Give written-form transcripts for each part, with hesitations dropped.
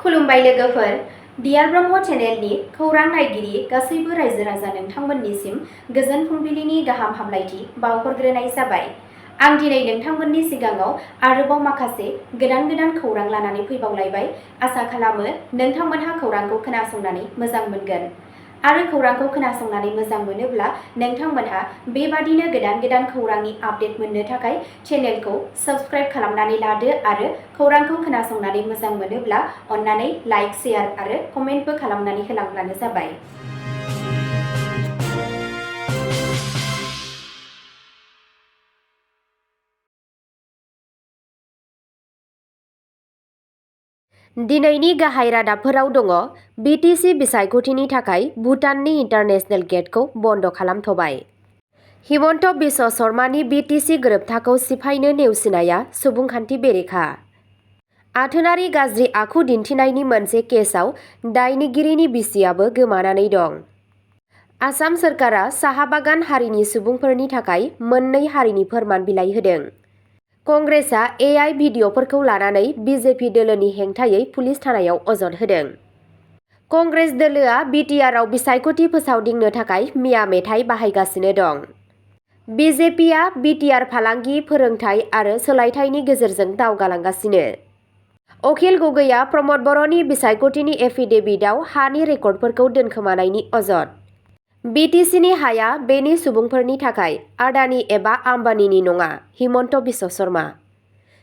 खुलुमबाय लोगोफोर, डियार ब्रह्म चेनेलनि खौरां नायगिरि गासैबो रायजो राजा नोंथांमोननिसिम गोजोन फुंबिलिनि गाहाम हामलायथि बावहरग्रोनाय जाबाय। आं दिनै नोंथांमोननि सिगाङाव आरोबाव माखासे गोदान खौरां लानानै फैबावलायबाय। आसा खालामो नोंथांमोनहा खौरांखौ खोनासंनानै मोजां मोनगोन। आरो खौरांखौ खोनासंनानै मोजां मोनोब्ला नोंथांमोनहा बेबादिनो गोदान खौरांनि आपडेट मोननो थाखाय चेनेलखौ साबस्क्राइब खालामनानै लादो आरो खौरांखौ खोनासंनानै मोजां मोनोब्ला अन्नानै लाइक, शेयार आरो कमेन्टबो खालामनानै होलांब्लानो जाबाय। दिनैनि गाहाय रादाबफोराव दङ। बिटिसि बिसायख'थिनि थाखाय भुटाननि इन्टारनेशनेल गेटखौ बन्द खालामथ'बाय। हिमन्त बिश्व शर्मानि बिटिसि गोरोबथाखौ सिफायनो नेवसिनाया सुबुंखान्थि बेरेखा। आथोनारि गाज्रि आखु दिन्थिनायनि मोनसे केसआव दायनिगिरिनि बिसियाबो गोमानानै दं। आसाम सोरखारा साहा बागान हारिनि सुबुंफोरनि थाखाय मोननै हारिनि फोरमान बिलाइ होदों। कंग्रेसआ एआइ भिडिअ'फोरखौ लानानै बिजेपि दोलोनि हेंथायै पुलिस थानायाव अजद होदों। कंग्रेस दोलोआ बिटिआरआव बिसायख'थि फोसावदिंनो थाखाय मिया मेथाइ बाहायगासिनो दं। बिजेपिआ बिटिआर फालांगि, फोरोंथाय आरो सोलायथायनि गेजेरजों दावगालांगासिनो। अखिल गगैआ प्रमद बर'नि बिसायख'थिनि एफिडेभिटआव हानि रेकर्डफोरखौ दोनखोमानायनि अजद। बिटिसिनि हाया बेनि सुबुंफोरनि थाखाय, आडानि एबा आम्बानीनि नङा हिमन्त बिश्व शर्मा।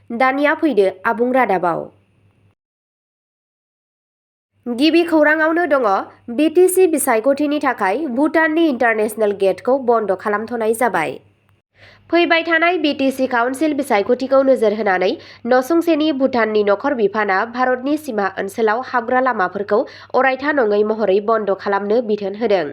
दानिया फैदो आबुं रादाबाव। गिबि खौराङावनो दङ। बिटिसि बिसायख'थिनि थाखाय भुटाननि इन्टारनेशनेल गेटखौ बन्द खालामथ'नाय जाबाय। फैबाय थानाय बिटिसि काउन्सिल बिसायख'थिखौ नोजोर होनानै नसुंसेनि भुटाननि नखर बिफाना भारतनि सिमा ओनसोलाव हाबग्रा लामाफोरखौ अरायथा नङै महरै बन्द खालामनो बिथोन होदों।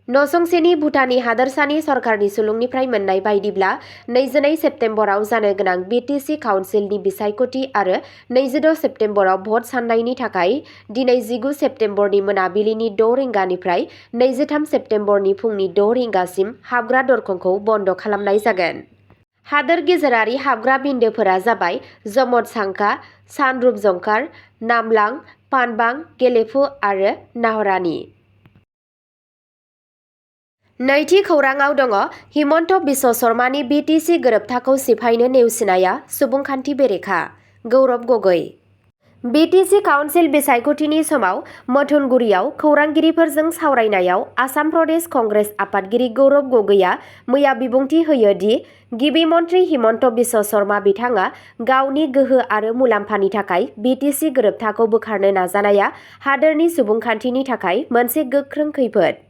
नसुंसेनि भुटानी हादोरसानि सरकारनि सुलुंनिफ्राय मोननाय बायदिब्ला 22 सेप्तेम्बराव जानो गोनां बिटिसि काउन्सिलनि बिसायख'थि आरो 26 सेप्तेम्बराव भट साननायनि थाखाय दिनै 19 सेप्तेम्बरनि मोनाबिलिनि 6 रिंगानिफ्राय 23 सेप्तेम्बरनि फुंनि 6 रिंगासिम हाबग्रा दरखंखौ बन्द खालामनाय जागोन। हादोर गेजेरारि हाबग्रा बिन्दोफोरा जाबाय जमद-सांखा, सानरुप-जंखार, नामलां, पानबां, गेलेफु आरो नाहरानि। नैथि खौराङाव दङ। हिमन्त बिश्व शर्मानि बिटिसि गोरोबथाखौ सिफायनो नेवसिनाया सुबुंखान्थि बेरेखा। गौरब गगৈ। बिटिसि काउन्सिल बिसायख'थिनि समाव मथुनगुरियाव खौरांगिरिफोरजों सावरायनायाव आसाम प्रदेश कंग्रेस आफादगिरि गौरब गगैआ मैया बिबुंथि होयो दि गिबि मन्थ्रि हिमन्त बिश्व शर्मा बिथाङा गावनि गोहो आरो मुलाम्फानि थाखाय बिटिसि गोरोबथाखौ बोखारनो नाजानाया हादोरनि सुबुंखान्थिनि थाखाय मोनसे गोख्रों खैफोद।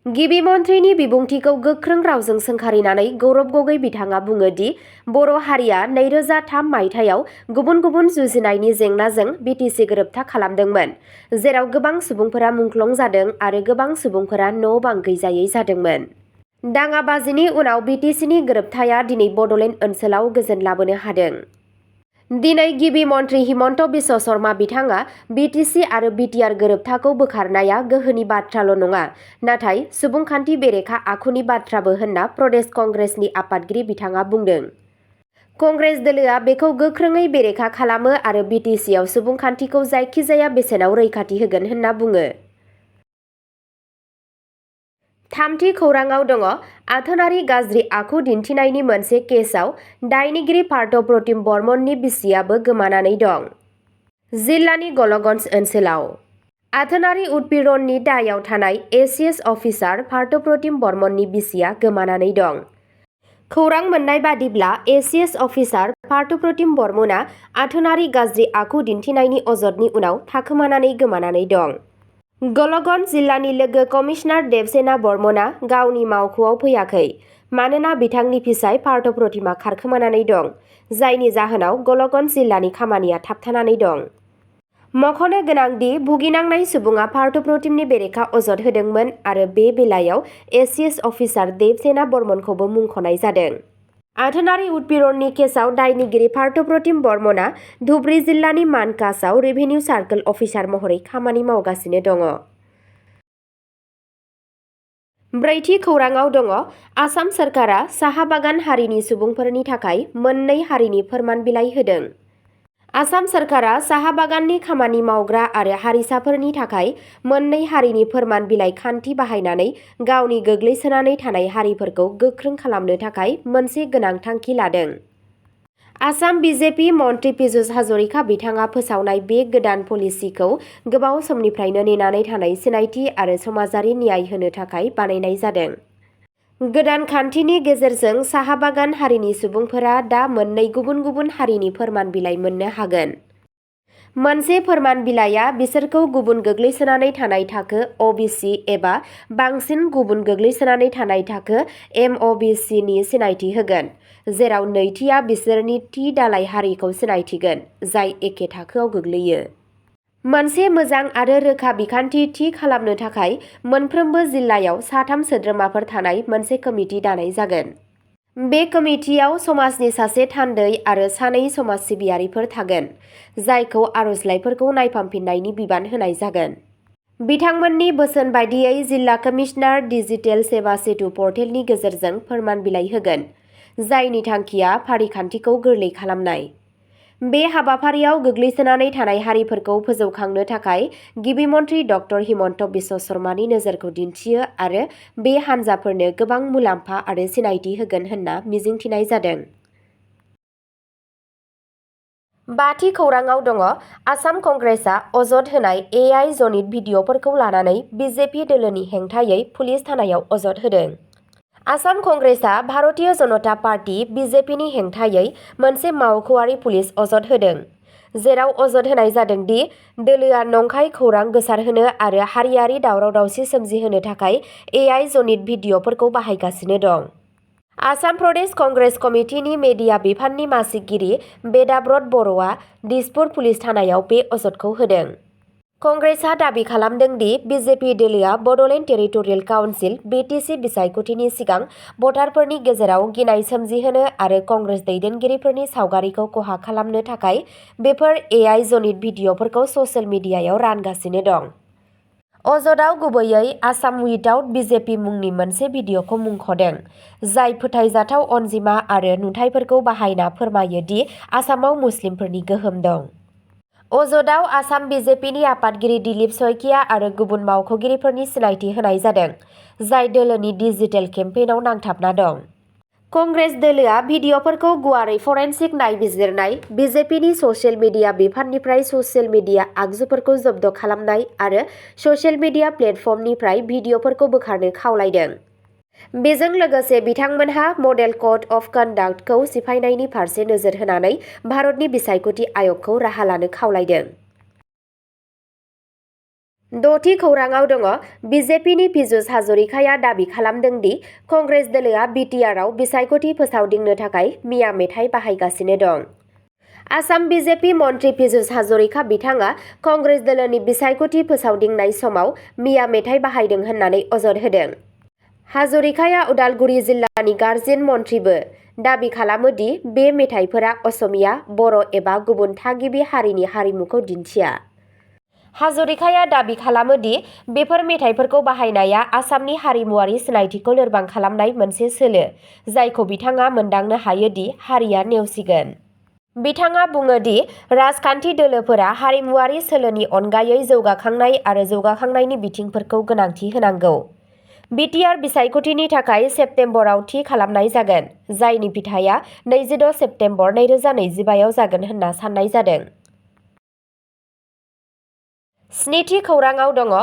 गिबि मन्थ्रिनि बिबुंथिखौ गोख्रों रावजों सोंखारिनानै गौरब गगै बिथाङा बुङो दि बर' हारिया 2003 मायथाइयाव गुबुन जुजिनायनि जेंनाजों बिटिसि गोरोबथा खालामदोंमोन, जेराव गोबां सुबुंफोरा मुंख्लं जादों आरो गोबां सुबुंफोरा न'-बां गैजायै जादोंमोन। दाङाबाजिनि उनाव बिटिसिनि गोरोबथाया दिनै बड'लेण्ड ओनसोलाव गोजोन लाबोनो हादों। दिनै गिबि मन्थ्रि हिमन्त बिश्व शर्मा बिथाङा बिटिसि आरो बिटिआर गोरोबथाखौ बोखारनाया गोहोनि बाथ्राल' नङा, नाथाय सुबुंखान्थि बेरेखा आखुनि बाथ्राबो होनना प्रदेश कंग्रेसनि आफादगिरि बिथाङा बुंदों। कंग्रेस दोलोआ बेखौ गोख्रोङै बेरेखा खालामो आरो बिटिसिआव सुबुंखान्थिखौ जायखिजाया बेसेनाव रैखाथि होगोन होनना बुङो। थामथि खौराङाव दङ। आथोनारि गाज्रि आखु दिन्थिनायनि मोनसे केसआव दायनिगिरि पार्थप्रतिम बर्मननि बिसियाबो गोमानानै दं। जिल्लानि गल'गन्ज ओनसोलाव आथोनारि उत्पीड़ननि दायआव थानाय एसिएस अफिसार पार्थप्रतिम बर्मननि बिसिया गोमानानै दं। खौरां मोननाय बादिब्ला एसिएस अफिसार पार्थप्रतिम बर्मनआ आथोनारि गाज्रि आखु दिन्थिनायनि अजदनि उनाव थाखोमानानै गोमानानै दं। गल'गन्ज जिल्लानि लोगो कमिशनार देबसेना बर्मनआ गावनि मावख'आव फैयाखै मानोना बिथांनि फिसाय पार्थप्रतिमआ खारखोमानानै दं, जायनि जाहोनाव गल'गन्ज जिल्लानि खामानिया थाबथानानै दं। मख'नो गोनांदि भुगिनांनाय सुबुङा पार्थप्रतिमनि बेरेखा अजद होदोंमोन आरो बे बेलायाव एसिएस अफिसार देबसेना बर्मनखौबो मुंख'नाय जादों। आथोनारि उत्पीड़ननि केसआव दायनिगिरि पार्थप्रतिम बर्मनआ धुबरी जिल्लानि मानकासआव रेभिनिउ सार्कल अफिसार महरै खामानि मावगासिनो दङ। ब्रैथि खौराङाव दङ। आसाम सोरखारा साहा बागान हारिनि सुबुंफोरनि थाखाय मोननै हारिनि फोरमान बिलाइ होदों। आसाम सोरखारा साहा बागाननि खामानि मावग्रा आरो हारिसाफोरनि थाखाय मोननै हारिनि फोरमान बिलाइ खान्थि बाहायनानै गावनि गोग्लैसोनानै थानाय हारिफोरखौ गोख्रों खालामनो थाखाय मोनसे गोनां थांखि लादों। आसाम बिजेपि मन्त्रि पीयूष हाजरिका बिथाङा फोसावनाय बे गोदान पलिसिखौ गोबाव समनिफ्रायनो नेनानै थानाय सिनायथि आरो समाजारि न्याय होनो थाखाय बानायनाय जादों। गोदान खान्थिनि गेजेरजों साहा बागान हारिनि सुबुंफोरा दा मोननै गुबुन गुबुन हारिनि फोरमान बिलाइ मोननो हागोन। मोनसे फोरमान बिलाइआ बिसोरखौ गुबुन गोग्लैसोनानै थानाय थाखो (OBC) एबा बांसिन गुबुन गोग्लैसोनानै थानाय थाखो (MOBC) नि सिनायथि होगोन, जेराव नैथिआ बिसोरनि थि दालाय हारिखौ सिनायथिगोन, जाय एखे थाखोआव गोग्लैयो। मोनसे मोजां आरो रोखा बिखान्थि थि खालामनो थाखाय मोनफ्रोमबो जिल्लायाव 3 सोद्रोमाफोर थानाय मोनसे कमिटि दानाय जागोन। बे कमिटियाव समाजनि सासे थान्दै आरो 2 समाज सिबियारिफोर थागोन, जायखौ आर'जलाइफोरखौ नायफामफिननायनि बिबान होनाय जागोन। बिथांमोननि बोसोन बायदियै जिल्ला कमिशनार डिजिटेल सेवा सेतु पर्टेलनि गेजेरजों फोरमान बिलाइ होगोन, जायनि थांखिया फारिखान्थिखौ गोरलै खालामनाय। बे हाबाफारियाव गोग्लैसोनानै थानाय हारिफोरखौ फोजौखांनो थाखाय गिबि मन्त्रि ड हिमन्त बिश्व शर्मानि नोजोरखौ दिन्थियो आरो बे हान्जाफोरनो गोबां मुलाम्फा आरो सिनायथि होगोन होनना मिजिंथिनाय जादों। 5थि खौराङाव दङ आसाम कंग्रेसआ अजद होनाय AI जनित भिडिअ'फोरखौ लानानै बिजेपि दोलोनि हेंथायै पुलिस थानायाव अजद होदों। आसाम कंग्रेसआ भारतीय जनता पार्टी (BJP)नि हेंथायै मोनसे मावख'आरि पुलिस अजद होदों, जेराव अजद होनाय जादों दि दोलोआ नंखाय खौरां गोसारहोनो आरो हारियारि दावराव-दावसि सोमजिहोनो थाखाय AI जनित भिडिअ'फोरखौ बाहायगासिनो दं। आसाम प्रदेश कंग्रेस कमिटिनि मेडिया बिफाननि मासिगिरि बेदाब्रत बर'आ दिसपुर पुलिस थानायाव बे अजदखौ होदों। कंग्रेसआ दाबि खालामदों दि बिजेपि दोलोआ बड'लेण्ड टेरिटरियेल काउन्सिल (BTC) बिसायख'थिनि सिगां भटारफोरनि गेजेराव गिनाय सोमजिहोनो आरो कंग्रेस दैदेनगिरिफोरनि सावगारिखौ खहा खालामनो थाखाय बेफोर AI जनित भिडिअ'फोरखौ ससियेल मिडियायाव रानगासिनो दं। अजदआव गुबैयै आसाम उइदाउट बिजेपि मुंनि मोनसे भिडिअ'खौ मुंख'दों, जाय फोथायजाथाव अनजिमा आरो नुथायफोरखौ बाहायना फोरमायो दि आसामाव मुस्लिमफोरनि गोहोम दं। अजदआव आसाम बिजेपिनि आफादगिरि दिलीप शइकिया आरो गुबुन मावख'गिरिफोरनि सिनायथि होनाय जादों, जाय दोलोनि डिजिटेल केम्पेइनआव नांथाबना दं। कंग्रेस दोलोआ भिडिअ'फोरखौ गुवारै फरेनसिक नायबिजिरनाय, बिजेपिनि ससियेल मिडिया बिफाननिफ्राय ससियेल मिडिया आगजुफोरखौ जब्द खालामनाय आरो ससियेल मिडिया प्लेटफर्मनिफ्राय भिडिअ'फोरखौ बोखारनो खावलायदों। बेजों लोगोसे बिथांमोनहा मडेल कड अफ कन्डाक्टखौ सिफायनायनि फारसे नोजोर होनानै भारतनि बिसायख'थि आय'गखौ राहा लानो खावलायदों। 6थि खौराङाव दङ बिजेपिनि पीयूष हाजरिकाया दाबि खालामदों दि कंग्रेस दोलोआ बिटिआरआव बिसायख'थि फोसावदिंनो थाखाय मिया मेथाइ बाहायगासिनो दं। आसाम बिजेपि मन्त्रि पीयूष हाजरिका बिथाङा कंग्रेस दोलोनि बिसायख'थि फोसावदिंनाय समाव मिया मेथाइ बाहायदों होननानै अजद होदों। हाजरिकाया उदालगुरि जिल्लानि गार्जियन मन्थ्रिबो दाबि खालामो दि बे मेथाइफोरा असमिया, बर' एबा गुबुन थागिबि हारिनि हारिमुखौ दिन्थिया। हाजरिकाया दाबि खालामो दि बेफोर मेथाइफोरखौ बाहायनाया आसामनि हारिमुआरि सिनायथिखौ लोरबां खालामनाय मोनसे सोलो, जायखौ बिथाङा मोनदांनो हायो दि हारिया नेवसिगोन। बिथाङा बुङो दि राजखान्थि दोलोफोरा हारिमुआरि सोलोनि अनगायै जौगाखांनाय आरो जौगाखांनायनि बिथिंफोरखौ गोनांथि होनांगौ। बिटिआर बिसायख'थिनि थाखाय सेप्तेम्बराव थि खालामनाय जागोन, जायनि फिथाइया 26 सेप्तेम्बर 2025 आव जागोन होनना साननाय जादों। 7थि खौराङाव दङ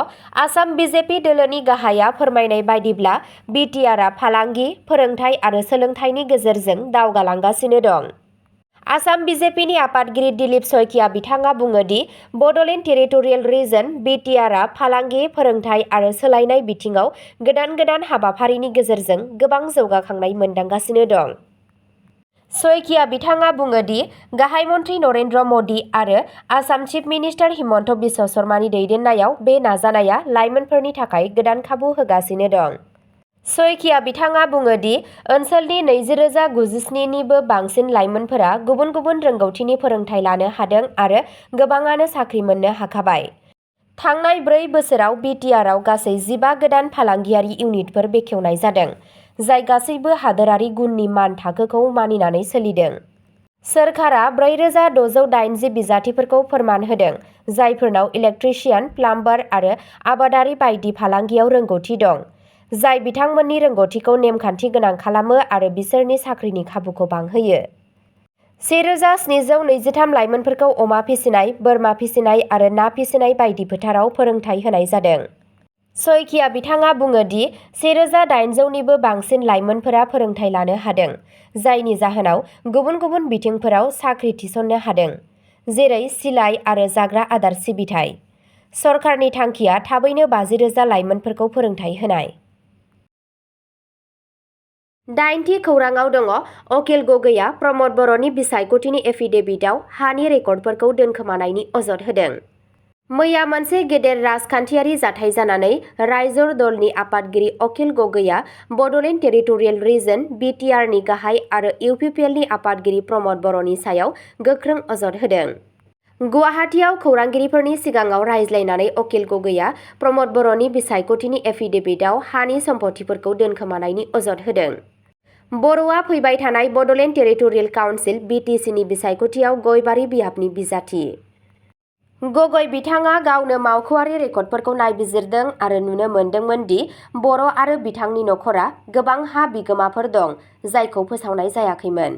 आसाम बिजेपि दोलोनि गाहायआ फोरमायनाय बायदिब्ला बिटिआरआ फालांगि, फोरोंथाय आरो सोलोंथायनि गेजेरजों दावगालांगासिनो दं। आसाम बिजेपिनि आफादगिरि दिलीप शइकिया बिथाङा बुङो दि बड'लेण्ड टेरिटरियेल रिजन (BTR) फालांगि, फोरोंथाय आरो सोलायनाय बिथिङाव गोदान हाबाफारिनि गेजेरजों गोबां जौगाखांनाय मोनदांगासिनो दं। शइकिया बिथाङा बुङो दि गाहाय मन्त्रि नरेन्द्र मदि आरो आसाम चिफ मिनिस्टार हिमन्त बिश्व शर्मानि दैदेननायाव बे नाजानाया लाइमोनफोरनि थाखाय गोदान खाबु होगासिनो दं। शइकिया बिथाङा बुङो दि ओनसोलनि 20,097 निबो बांसिन लाइमोनफोरा गुबुन गुबुन रोंगौथिनि फोरोंथाय लानो हादों आरो गोबाङानो साख्रि मोननो हाखाबाय। थांनाय 4 बोसोराव बिटिआरआव गासै 15 गोदान फालांगियारि इउनिटफोर बेखेवनाय जादों, जाय गासैबो हादोरारि गुननि मान थाखोखौ मानिनानै सोलिदों। सोरखारा 4680 बिजाथिफोरखौ फोरमान होदों, जायफोरनाव इलेक्ट्रिशियान, प्लाम्बार आरो आबादारि बायदि फालांगियाव रोंगौथि दं, जाय बिथांमोननि रोंगौथिखौ नेमखान्थि गोनां खालामो आरो बिसोरनि साख्रिनि खाबुखौ बांहोयो। 1723 लाइमोनफोरखौ अमा फिसिनाय, बोरमा फिसिनाय आरो ना फिसिनाय बायदि फोथाराव फोरोंथाय होनाय जादों। सयकिया बिथाङा बुङो दि 1800निबो बांसिन लाइमोनफोरा फोरोंथाय लानो हादों, जायनि जाहोनाव गुबुन गुबुन बिथिंफोराव साख्रि थिसननो हादों, जेरै सिलाइ आरो जाग्रा आदार सिबिथाय। सरकारनि थांखिया थाबैनो 50,000 लाइमोनफोरखौ फोरोंथाय होनाय। 8थि खौराङाव दङ अखिल गगैआ प्रमद बर'नि बिसायख'थिनि एफिडेभिटआव हानि रेकर्डफोरखौ दोनखोमानायनि अजद होदों। मैया मोनसे गेदेर राजखान्थियारि जाथाय जानानै रायजर दलनि आफादगिरि अखिल गगैआ बड'लेण्ड टेरिटरियेल रिजन (BTR)नि गाहाय आरो इउपिपिएलनि आफादगिरि प्रमद बर'नि सायाव गोख्रों अजद होदों। गुवाहाटीआव खौरांगिरिफोरनि सिगाङाव रायज्लायनानै अखिल गगैआ प्रमद बर'नि बिसायख'थिनि एफिडेभिटआव हानि सम्पथिफोरखौ दोनखोमानायनि अजद होदों। बर'आ फैबाय थानाय बड'लेण्ड टेरिटरियेल काउन्सिल (BTC)नि बिसायख'थियाव गयबारि बिहाबनि बिजाथि। गगै बिथाङा गावनो मावख'आरि रेकर्डफोरखौ नायबिजिरदों आरो नुनो मोन्दोंमोन दि बर' आरो बिथांनि नखरा गोबां हा बिगोमाफोर दं, जायखौ फोसावनाय जायाखैमोन।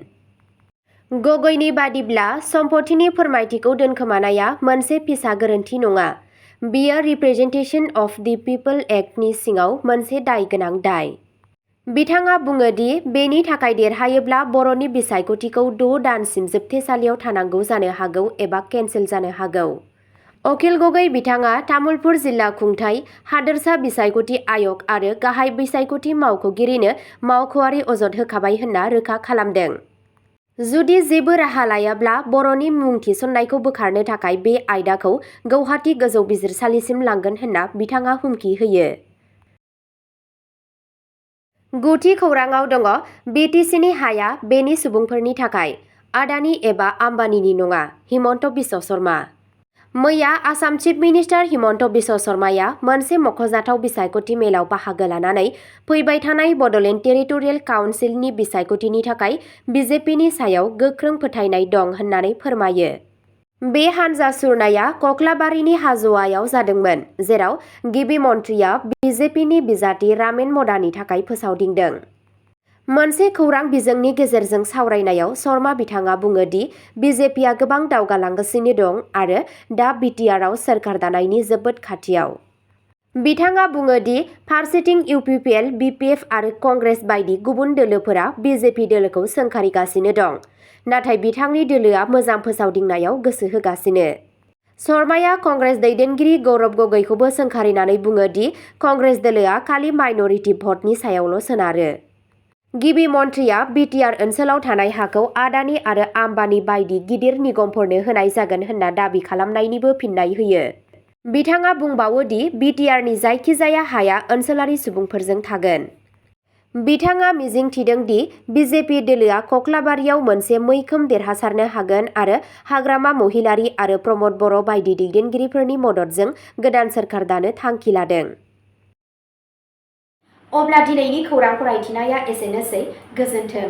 गगैनि बादिब्ला, सम्पथिनि फोरमायथिखौ दोनखोमानाया मोनसे फिसा गोरोन्थि नङा, बेयो रिप्रेजेन्टेशन अफ दि पिपल एक्टनि सिङाव मोनसे दाय गोनां दाय। बिथाङा बुङो दि बेनि थाखाय देरहायोब्ला बर'नि बिसायख'थिखौ 6 दानसिम जोबथेसालियाव थानांगौ जानो हागौ एबा केन्सेल जानो हागौ। अखिल गगै बिथाङा तामुलपुर जिल्ला खुंथाय, हादोरसा बिसायख'थि आय'ग आरो गाहाय बिसायख'थि मावख'गिरिनो मावख'आरि अजद होखाबाय होनना रोखा खालामदों। जुदि जेबो राहा लायाब्ला बर'नि मुं थिसननायखौ बोखारनो थाखाय बे आयदाखौ गौहाटी गोजौ बिजिरसालिसिम लांगोन होनना बिथाङा हुमखि होयो। 9थि खौराङाव दङ BTC-नि हाया बेनि सुबुंफोरनि थाखाय, आदानि एबा आम्बानीनि नङा हिमन्त बिश्व शर्मा। मैया आसाम चिफ मिनिस्टार हिमन्त बिश्व शर्माया मोनसे मख'जाथाव बिसायख'थि मेलाव बाहागो लानानै फैबाय थानाय बड'लेण्ड टेरिटरियेल काउन्सिलनि बिसायख'थिनि थाखाय बिजेपिनि सायाव गोख्रों फोथायनाय दं होननानै फोरमायो। बे हानजा सुरनाया कक्लाबारिनि हाज'वायाव जादोंमोन, जेराव गिबि मन्थ्रिया बिजेपिनि बिजाथि रामेन मदानि थाखाय फोसावदिंदों। मोनसे खौरां बिजोंनि गेजेरजों सावरायनायाव शर्मा बिथाङा बुङो दि बिजेपिआ गोबां दावगालांगासिनो दं आरो दा बिटिआरआव सोरखार दानायनि जोबोद खाथियाव। बिथाङा बुङो दि फारसेथिं इउपिपिएल, बिपिएफ आरो कंग्रेस बायदि गुबुन दोलोफोरा बिजेपि दोलोखौ सोंखारिगासिनो दं, नाथाय बिथांनि दोलोआ मोजां फोसावदिंनायाव गोसो होगासिनो। शर्माया कंग्रेस दैदेनगिरि गौरब गगैखौबो सोंखारिनानै बुङो दि कंग्रेस दोलोआ खालि माइन'रिटि भटनि सायावल' सोनारो। गिबि मन्थ्रिया बिटिआर ओनसोलाव थानाय हाखौ आदानि आरो आम्बानी बायदि गिदिर निगमफोरनो होनाय जागोन होनना दाबि खालामनायनिबो फिन्नाय होयो। बिथाङा बुंबावो दि बिटिआरनि जायखिजाया हाया ओनसोलारि सुबुंफोरजों थागोन। बिथाङा मिजिं थिदों दि बिजेपि दोलोआ कक्लाबारियाव मोनसे मैखोम देरहासारनो हागोन आरो हाग्रामा महिलारी आरो प्रमद बर' बायदि दैदेनगिरिफोरनि मददजों गोदान सोरखार दानो थांखि लादों। अब्ला दिनैनि खौरां फरायथिनाया एसेनोसै, गोजोन्थों।